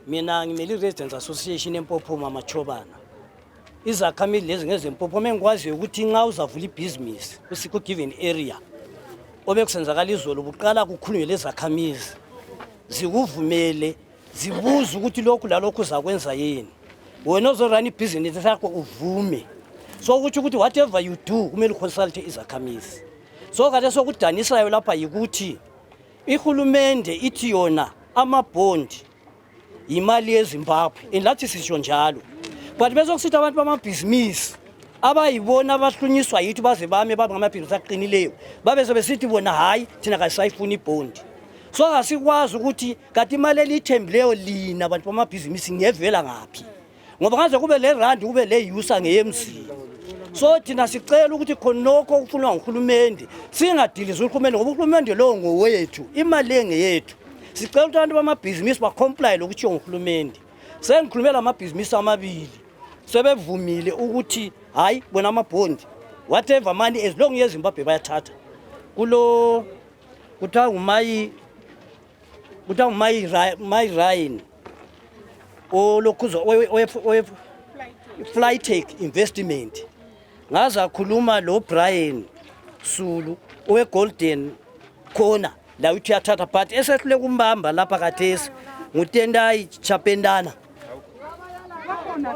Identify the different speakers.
Speaker 1: Mina ngimeli Residents Association eMpophoma Machobana. Izakhamizi lezi ngezempophoma engikwaziyo ukuthi nxa uzavula ibhizinisi kusikho given area obekusenzakala izolo buqala kukhulunywe lezakhamizi zikuvumele zibuza ukuthi lokhu lalokhu uzakwenza yini wena ozorana ibhizinisi yakho uvume so ukuthi whatever you do kumele uconsult izakhamizi so kade sokudanisayo lapha yikuthi ihulumende ithi yona amabond imali yeZimbabwe enlathi sisho njalo but bezokusithi abantu bamabhizinisi abayibona abahlunyiswa yithi baze bame babamabhizinisi aqinileyo babeze besithi bona hayi thina kasayifuna ibond so asikwazi ukuthi kanti imali elithembileyo lina abantu bamabhizinisi ngevela ngapi ngoba ngaze kube le rand kube le user ngeMC so thina sicela ukuthi khonokho okufunwa nguhulumende singadiliza uhulumende ngoba uhulumende lo ngowethu imali engeyethu sicela ukuthi abantu bamabhizinisi bacomply lokuthi nguhulumende sengikhulumela amabhizinisi amabili sebevumile ukuthi hayi bona amabond whatever money as long as Zimbabwe bayathatha kulo kuthiwa my Ryan olokhuzo Flytech investment ngaza khuluma lo Brian Sulu owe Golden Corner la uthi yathatha but esehlule kumbamba lapha kathesi nguTendai Chapendana